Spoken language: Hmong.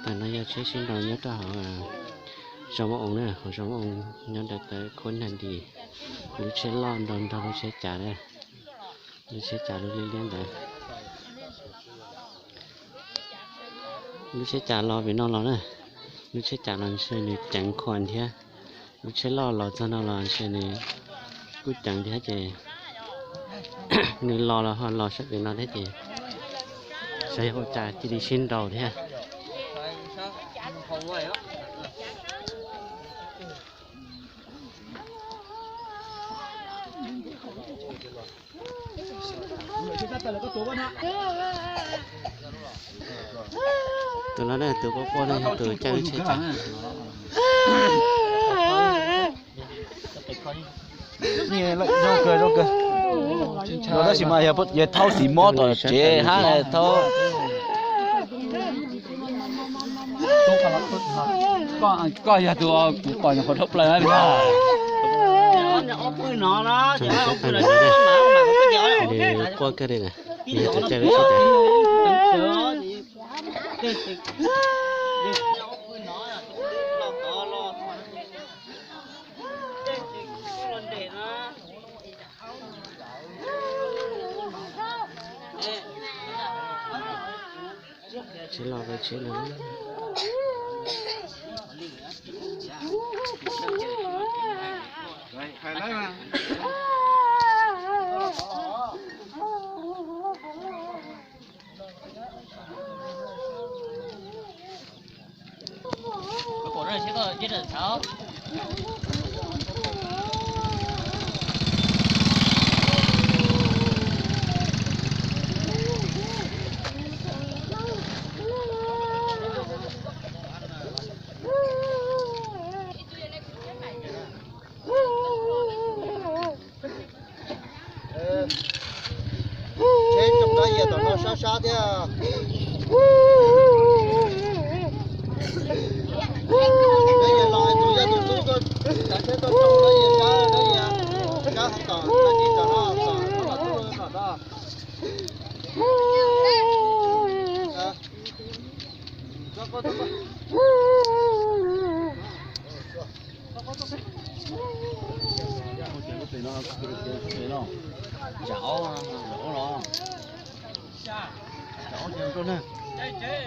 Ntawm no yog tsheb sib nraus nyob rau hauv zos Vaj Oos na, hauv zos Vaj Oos nyob ntawm tawv khuab nag dis. Lub tsheb loj nrog nrog lub tsheb cav na, lub tsheb cav lub liab liab ntawd. Lub tsheb cav los pem no los na, lub tsheb cav los ntshe nws ceev khuam thiab. Lub tsheb loj los txog no los ntshe nws kuj ceev thiab ces nws los los ho los sab pem no thiab ces xyov yog ua cas cia li sib nraus thiab. Tus no ne, tus quaj quaj ne yog tus caij lub tsheb cav. Zoo kawg, zoo kawg. Tab sis mas yog thauj tiv mob tom tsev hab thauj. Koj yog tus kuv pom nyuam qhuav dhau plaws na. Nws quaj kawg li na, nws yog tus caij lub tsheb cav. Tsheb loj, tsheb loj. Tsheb tsoo dab yias tom no sab sab thiab. Dab yias los tus yog tus tub, tsav tsheb tuaj tsoo dab yias sab, dab yias sab tom dab tsi tom no, tom no los tub no tom no.